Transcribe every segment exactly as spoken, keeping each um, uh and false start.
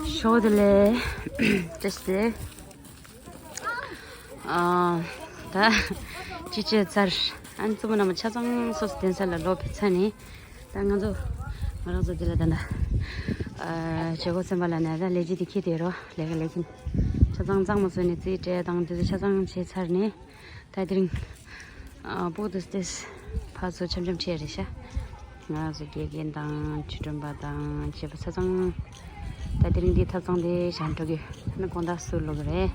ཞོགས་དེ་ལས་བཀྲ་ཤིས་བདེ་ལེགས། ཨ། ད་ཅི་བྱས་ཚར། ཨ་ནི་བཙུན་མོ་རྣམས་ཆ་ཚང་སོ་སོ་གདན་ས་ལ་ལོག་ཕེབས་ཚར་ནས། ད་ང་ཚོ་ང་རང་ཚོ་འདི་ལ་ད་ལྟ་ཨ་བྱེད་སྒོ་ཚན་པ་ལ་ནས་ད་ལས་བྱེད་དེ་འཁྱེར་བསྡད་རོགས་ལས་ཀ་ལས་མཁན་ཆ་ཚང་གཙང་མ་བཟོས་ནས་རྩིས་སྤྲད་དང་དེ་ཚོ་ཆ་ཚང་བྱས་ཚར་ནས། ད་དེ་རིང་ཨ་སྤུ་གུ་དེ་ཚོ་ཕར་ཚུར་འཆམ་འཆམ་བྱས་རེད་ཤག་ང་རང་ཚོ་དགེ་རྒན་དང་ཆོས་སྒྲོན་པ་དང་བྱེད་པ་ཆ་ཚང་ད་དེ་རིང་འདི་ཐབ་ཚང་དེ་བཞེངས་འགྲོ་གི་ནི་དགོང་དག་ཚུར་ལོག་གི་རེད།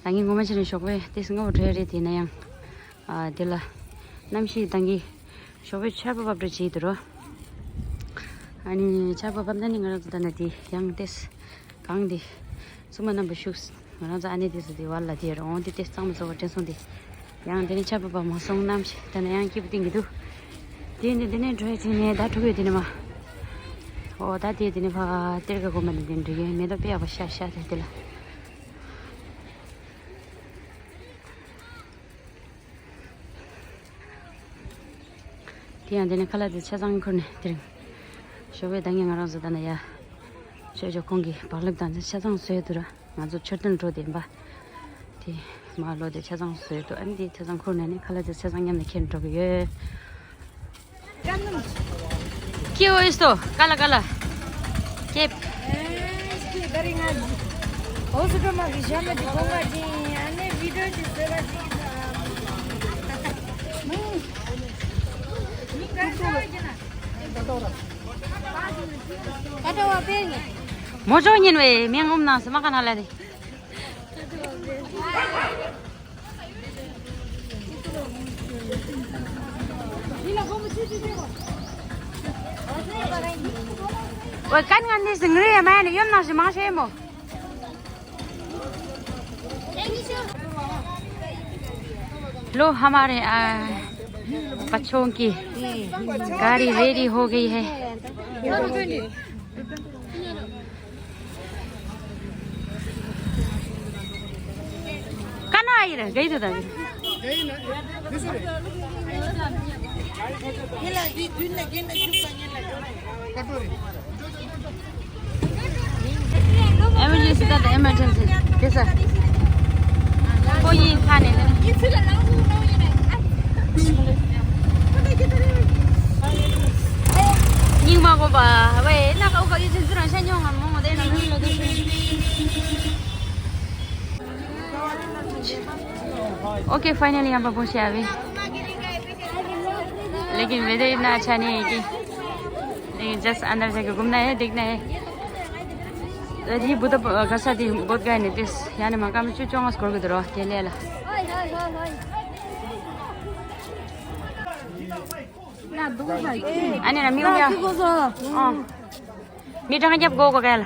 ད་ངས་ངོ་མ་བྱས་ན་ཞོགས་པའི་དེ་སྔ་བོ་བྲོས་རེད་དེ་ན་ཡང་། ཨ་དེ་ལ་གནམ་གཤིས་ད་གིན་ཞོགས་པའི་ཆར་པ་བབས་འདྲ་བྱེད་འདུག་རོ། ཨ་ནི་ཆར་པ་བབས་ན་ནི་ང་རང་ཚོ་ད་ན་དེ་ཡང་ཏེས་གང་དེ་བཙུན་མ་རྣམ་པ་བཞུགས། ང་རང་ཚོ་ཨ་ནེ་དེ་ཚོ་དེ་བར་ལ་དེ་རོང་དེ་ཏེས་གཙང་མ་བཟོ་བ་དྲན་སོང་དེ། ཡང་དེ་ནི་ཆར་པ་བབས་མ་སོང་གནམ་གཤིས་ད་ན་ཡང་སྐྱིད་པོ་བསྟན་གྱི་འདུག་དེ་ནི་དེ་ནས་འགྲོ་ཡ་ཅིག་ནས་ད་འགྲོ་གི་ཡོད་དེ་ནི་མ། ཨོ་ད་དེ་དེ་ནི་ཕ་གཏེར་ཁ་གོམ་པ་ནི་དེ་འགྲོ་གི་མེ་ཏོག་དཔེ་ཡག་པོ་ཤ་ཤ་དེ་དེ་ལ། དེ་ཡང་དེ་ནས་ཁ་ལག་དེ་ཆ་ཚང་ཁུར་ནས་དེ་རིང་ཞོགས་པའི་ད་ངས་ང་རང་ཚོ་ད་ན་ཡ་ཆོས་ཕྱོགས་ཁོང་གི་བག་ལེབ་དང་ཆ་ཚང་བཟོས་འདུག་ར། ང་ཚོ་མཆོད་རྟེན་འགྲོ་བདེན་པ་དེ་མ་ལོ་དེ་ཆ་ཚང་བཟོས་འདུག་ཨ་ནི་དེ་ཆ་ཚང་ཁུར་ནས་ནི་ཁ་ལག་དེ་ཆ་ཚང་མཉམ་ནས་ཁྱེར་འགྲོ་གི་ཡོད། ¿Qué es esto? Cala, cala. ¿Qué? Es que dari ngaji. Osu kama ki jama di konga di ane video di sera di. Kata wa penya. Mojo nyin we, miang um na sama kana la de. वो कान गाने सिंगरी है, मैं नहीं, हम ना से मां से मो। लो, हमारे, आ, बच्चों की गाड़ी रेडी हो गई है। कहाँ आई रे? गई तो दादी। Emergency, that emergency. This one. कोही खाने निमा को बा वे ना का का ये जिंजर से न्यों हम मो दे ना। ओके, फाइनली हम पहुंच गए अभी। लेकिन वेदर इतना अच्छा नहीं है कि, लेकिन जस्ट अंदर जाके घूमना है, देखना है। ये बुद्ध ग- गसा दी बहुत गए नहीं दिस यानी मका में चुचोंगस कर के दरो तेले ला। आने ना मिल गया। हाँ। मी ཏང་རྒྱབ་གོ་གོ་གལ།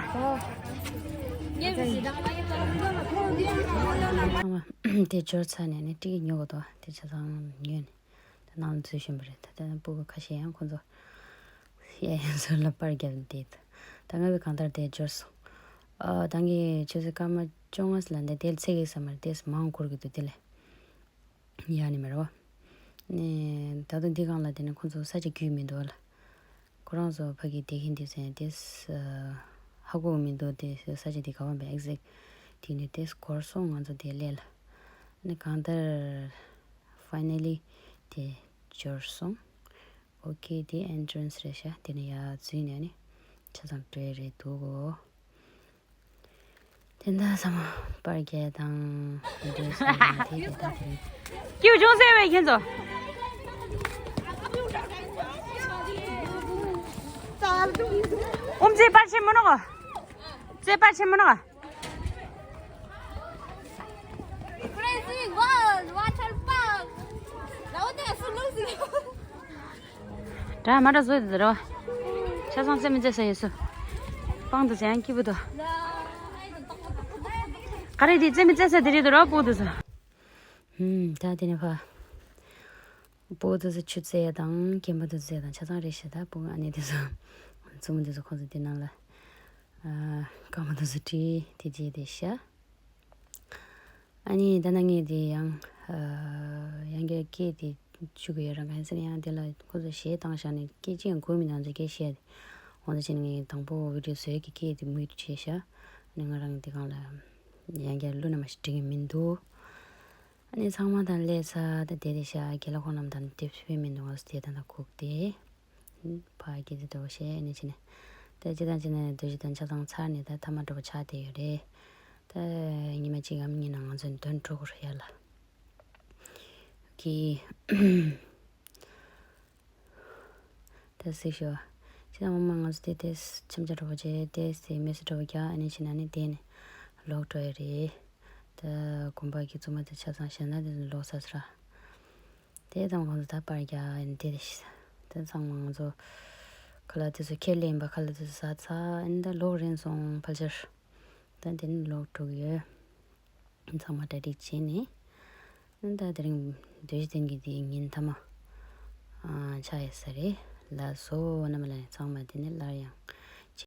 དེ་འབྱོར་ཚར་ནས་ནི་ཏིག་ཉོ་གོ་དོ་དེ་ཆ་ཚང་ཉོས་ནས་དེ་ནང་ལ་འཛུལ་བཞིན་པ་རེད། ད་ལྟ་སྤུ་གུ་ཁ་ཤས་ཡང་ཁོ་ཚོ་གཡས་གཡོན་ཚོ་ལ་པར་རྒྱབ་བསྡད། ད་ང་བའི་གང་ལྟར་དེ་འབྱོར་སོང་། ཨ་ད་ངས་ཆུ་ཚོད་སྐར་མ་བཅོ་ལྔ་ལ་འདི་དེ་ལ་ཚེ་གེ་ས་མར་དེ་མང་འཁོར་གི་འདུག་དེ་ལས། ཡ་ནི་མ་རེད་བ། ནས་ད་དུང་འདི་སྒང་ལ་དེ་ནས་ཁོང་ཚོ་ས་ཆ་རྒྱུས་མི་འདུག་ལ། ཁོ་རང་ཚོ་ཕ་གི་བསྡད་མཁན་དེ་ཚོ་ཡང་དེ་ཧ་གོ་མི་འདུག་དེ་ས་ཆ་དེ་ག་བ་མེད་ཨེག་ཟེག་དེ་ནས་དེ་འཁོར་སོང་ང་ཚོ་དེ་སླེབས་ལ། ནས་གང་ལྟར་ཕའི་ནལ་ལི་དེ་འབྱོར་སོང་། ཨོ་ཁེ་དེ་ཨེན་ཊྲན་སི་རེད་ཤག་དེ་ནས་ཡར་འཛུལ་ནས་ནི་ཆ་ཚང་སྤྲད་རེད་འདུག་གོ། དེ་འདྲ་ཚང་མ་པར་རྒྱག་དང་བི་ཌིའོ་བཟོ་དང་དེ་དེ་དག་དེ་རིང་ཀྱུ་ཅུང་ཟེར་བའི་ཁྱེད་ཚོ། ཨོམ་ཙེ་པར་ཆེན་མོ་ནོ་ག་ཙེ་པར་ཆེན་མོ་ནོ་ག Crazy World Water Park. ད་མ་འདྲ་བཟོས་འདི་རོ། ཆ་ཚང་རྩེ་མི་རྩེ་ས་ཡོད་སུ། པང་དུ་ཟན་སྐྱིད་པོ་དོ། ག་རེ་དེ་རྩེ་མི་རྩེ་ས་དེ་རེད་དོ་རོ་པོ་དུ་སུ། ཧུམ་ད་དེ་ནས་ཕ། པོ་དུ་སུ་ཆུ་རྩེ་དང་སྐྱེམ་པ་དུ་རྩེ་དང་ཆ་ཚང་རེད་ཤག་ད་པོ་ཨ་ནེ་དེ་སུ། བཙུན་མོ་དེ་ཚོ་ཁོང་ཚོ་དེ་ནང་ལ། ཨ་སྐར་མ་དུ་སུ་བྲིས་དེ་རྗེས་དེ་ཤ། ཨ་ནི་ད་ནང་ངས་དེ་ཡང་ཡང་བསྐྱར་སྐད་དེ་བཅུག་གི་ཡོད་ར། གང་ཟེར་ཡང་དེ་ལ་ཁོ་ཚོ་གཞས་བཏང་བཞག་ནས་སྐད་ཅིག་ཡང་གོ་མི་འདུག་ང་ཚོ་སྐད་བཤད་དེ་ འོ་ན་ཅི་ནས་དང་པོ་བི་ཌིའོ་བཟོས་ཀྱི་སྐད་དེ་མུ་མཐུད་བྱས་ཤག་ཨ་ནི་ང་རང་འདི་སྒང་ལ་ཡང་བསྐྱར་བླུགས་ན་མ་ཤེས་འགྲིག་གི་མི་འདུག་ཨ་ནི་ཚང་མ་དང་སླེབས་ཚར། ད་བསྡད་བསྡད་ཤག་དགེ་ལགས་ཁོང་རྣམས་དང་དེབ་ཕེབས་མི་འདུག་ང་ཚོ་དེ་དང་ད་ཁུག་སྟེ། ཕ་གི་དེ་འདྲ་བོ་བཤད་ནས་བྱས་ནས། ད་སྤྱིར་བཏང་བྱས་ནས་དུས་ཚོད་དང་ཆ་ཚང་ཚར་ནས་ད་ཐ་མ་འདྲ་བོ་ཆགས་བསྡད་ཡོད་རེད། ད་ཉི་མ་གཅིག་གམ་གཉིས་ནང་ང་ཚོ་འདོན་འགྲོ་གི་རེད་ཡ་ལ། གི། ད་གཟིགས་ཤོག་སྤྱིར་བཏང་ངོ་མ་ང་ཚོ་དེ་དེ་འཆམ་ཆ་འདྲ་བོ་བྱས་དེ་དེ་མེ་སི་འདྲ་བོ་རྒྱག་ཨ་ནི་བྱས་ན་ནི་དེ་ནས་ལོག་འགྲོ་ཡ་རེད། ད་དགོན་པ་གི་བཙུན་མ་དེ་ཆ་ཚང་བཞག་ན་དེ་ལོག་ས་ས་ར། དེ་ཙམ་ཁོང་ཚོ་ད་པར་རྒྱག་ཨ་ནི་དེ་རེད། དེ་ཚང་མ་ང་ཚོ་ཁ་ལག་དེ་ཚོ་ཁས་ལེན་པ་ཁ་ལག་དེ་ཚོ་ཟ་ཚར་ཨ་ནི་ད་ལོག་རན་སོང་ཕལ་ཆེར། ད་དེ་ནི་ལོག་འགྲོ་གི་ཡོད། ཚང་མ་གྲ་སྒྲིག་བྱས་ནས། ད་དེ་རིང་དུས་བཞི་ཐེངས་ཀྱི་དེའི་ཉིན་མཐའ་མ་ཨ་ཆགས་ཡོད་ས་རེད། ལགས་སོ་རྣམ་པ་ལ་ཚང་མ་དེ་ནས་སླར་ཡང་